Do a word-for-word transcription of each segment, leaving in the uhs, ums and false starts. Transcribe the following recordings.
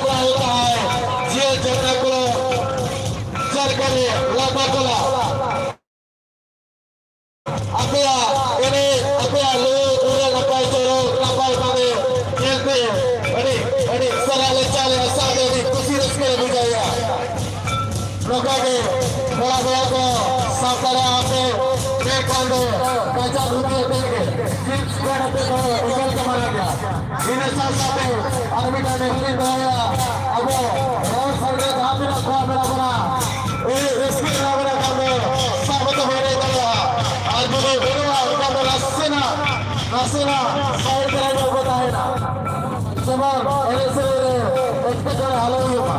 ᱠᱚᱲᱟ ᱦᱩᱭᱩᱜ ᱛᱟᱦᱮᱸᱫ, ᱡᱤᱭᱟᱹᱲ ᱡᱚᱝ ᱠᱚ ᱥᱚᱨᱠᱟᱨᱤ ᱞᱟᱯᱟ ᱠᱚᱞᱟ᱾ ᱟᱯᱮᱭᱟᱜ ᱮᱱᱮᱡ, ᱟᱯᱮᱭᱟᱜ ᱞᱩ ᱩᱨᱟᱹ ᱱᱟᱯᱟᱭ ᱪᱚᱨᱚᱠ, ᱱᱟᱯᱟᱭ ᱵᱟᱸᱫᱮ ᱧᱮᱞᱛᱮ ᱟᱹᱰᱤ, ᱟᱹᱰᱤ ᱥᱟᱨᱦᱟᱣ ᱞᱮ ᱪᱟᱞᱮ ᱥᱟᱶᱛᱮ ᱟᱹᱰᱤ ᱠᱩᱥᱤ ᱨᱟᱹᱥᱠᱟᱹ ᱞᱮ ᱵᱩᱡᱷᱟᱹᱣᱮᱫᱼᱟ᱾ ᱱᱚᱝᱠᱟ ᱜᱮ ᱠᱚᱲᱟ ᱵᱚᱭᱦᱟ ᱠᱚ ᱥᱟᱶᱛᱟ ᱨᱮ ᱟᱯᱮ ᱢᱮᱱᱠᱷᱟᱱ ᱫᱚ ᱠᱟᱪᱟ ᱫᱷᱩᱛᱤ ᱟᱛᱮ ᱜᱮ ᱡᱤᱱᱥ ᱯᱮᱱᱴ ᱟᱛᱮ ᱫᱚ ᱮᱠᱟᱞ ᱜᱮ ᱢᱟᱱᱟ ᱜᱮᱭᱟ᱾ ᱤᱱᱟᱹ ᱥᱟᱶ ᱥᱟᱶᱛᱮ ᱟᱨ ᱢᱤᱫᱴᱟᱝ ᱱᱮᱦᱚᱨ ᱞᱤᱧ ᱫᱚᱦᱚᱭᱟ, ᱟᱵᱚ ᱦᱚᱲ ᱥᱟᱸᱜᱮ ᱡᱟᱦᱟᱸ ᱛᱤᱱᱟᱹᱜ ᱠᱚᱲᱟ ᱢᱮᱱᱟᱜ ᱵᱚᱱᱟ, ᱮᱱᱮᱡ ᱨᱟᱹᱥᱠᱟᱹ ᱨᱮᱱᱟᱜ ᱢᱮᱱᱟᱜ ᱠᱷᱟᱱ ᱫᱚ ᱥᱟᱵ ᱠᱟᱛᱮ ᱵᱚᱱ ᱮᱱᱮᱡ ᱫᱟᱲᱮᱭᱟᱜᱼᱟ᱾ ᱟᱨ ᱡᱩᱫᱤ ᱵᱟᱹᱱᱩᱜᱼᱟ, ᱮᱱᱠᱷᱟᱱ ᱫᱚ ᱱᱟᱥᱮᱱᱟᱜ, ᱱᱟᱥᱮᱱᱟᱜ ᱥᱟᱭᱤᱰ ᱨᱮ ᱧᱚᱜ ᱠᱚ ᱛᱟᱦᱮᱱᱟ, ᱡᱮᱢᱚᱱ ᱮᱱᱮᱡ ᱥᱮᱨᱮᱧ ᱨᱮ ᱮᱴᱠᱮᱴᱚᱬᱮ ᱟᱞᱚ ᱦᱩᱭᱩᱜ ᱢᱟ᱾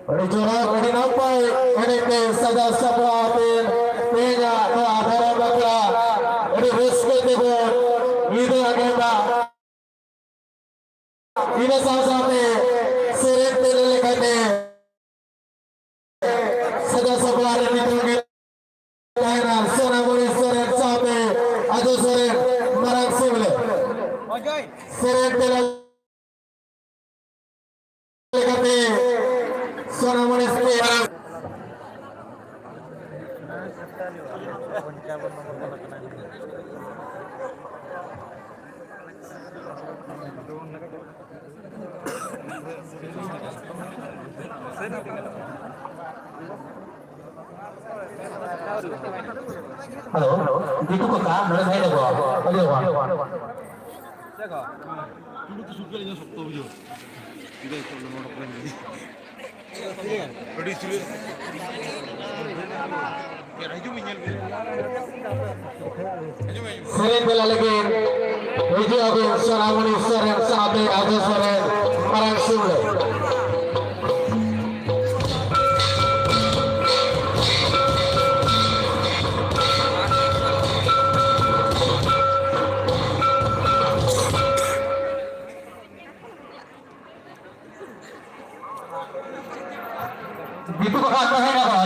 ᱟᱹᱰᱤ ᱪᱚᱨᱚᱠ, ᱟᱹᱰᱤ ᱱᱟᱯᱟᱭ ᱮᱱᱮᱡ ᱛᱮ ᱥᱟᱡᱟᱣ ᱥᱟᱯᱲᱟᱣ ᱟᱛᱮ ᱛᱮᱦᱮᱧᱟᱜ ᱱᱚᱣᱟ ᱫᱷᱚᱨᱚᱢ ᱵᱟᱯᱞᱟ ᱟᱹᱰᱤ ᱨᱟᱹᱥᱠᱟᱹ ᱛᱮᱵᱚᱱ ᱧᱤᱫᱟᱹ ᱟᱸᱜᱟᱭ ᱢᱟ᱾ ᱤᱱᱟᱹ ᱥᱟᱶ ᱥᱟᱶᱛᱮ ᱥᱮᱨᱮᱧ ᱛᱮ ᱞᱟᱹᱭ ᱞᱮᱠᱷᱟᱱ ᱥᱟᱡᱟᱣ ᱥᱟᱯᱲᱟᱣ ᱨᱮ ᱱᱤᱛᱚᱜ ᱜᱮ ᱛᱟᱦᱮᱱᱟ ᱥᱳᱱᱟᱢᱩᱱᱤ ᱥᱚᱨᱮᱱ ᱥᱟᱶᱛᱮ ᱟᱡᱚ ᱥᱚᱨᱮᱱ, ᱢᱟᱨᱟᱝ ᱥᱤᱢᱞᱮ ᱥᱮᱨᱮᱧ ᱛᱮ ᱞᱮᱠᱟᱛᱮ ᱥᱳᱱᱟᱢᱩᱱᱤ ᱥᱮ ᱢᱟᱨᱟᱝ ᱦᱮᱞᱳ, ᱫᱤᱠᱩ ᱠᱚ ᱠᱟ ᱱᱚᱰᱮ ᱦᱮᱡ ᱟᱠᱚ᱾ ᱟᱹᱰᱤ ᱦᱚᱲ᱾ ᱥᱮᱨᱮᱧ ᱛᱮᱞᱟ ᱞᱟᱹᱜᱤᱫ ᱦᱤᱡᱩᱜ ᱟᱵᱚ ᱥᱳᱱᱟᱢᱩᱱᱤ ᱥᱚᱨᱮᱱ ᱥᱟᱶᱛᱮ ᱟᱡᱚ ᱥᱚᱨᱮᱱ, ᱢᱟᱨᱟᱝ ᱥᱤᱢᱞᱟᱹ᱾ ᱫᱤᱠᱩ ᱠᱚ ᱠᱷᱟᱱ ᱠᱚ ᱦᱮᱡ ᱟᱠᱚ᱾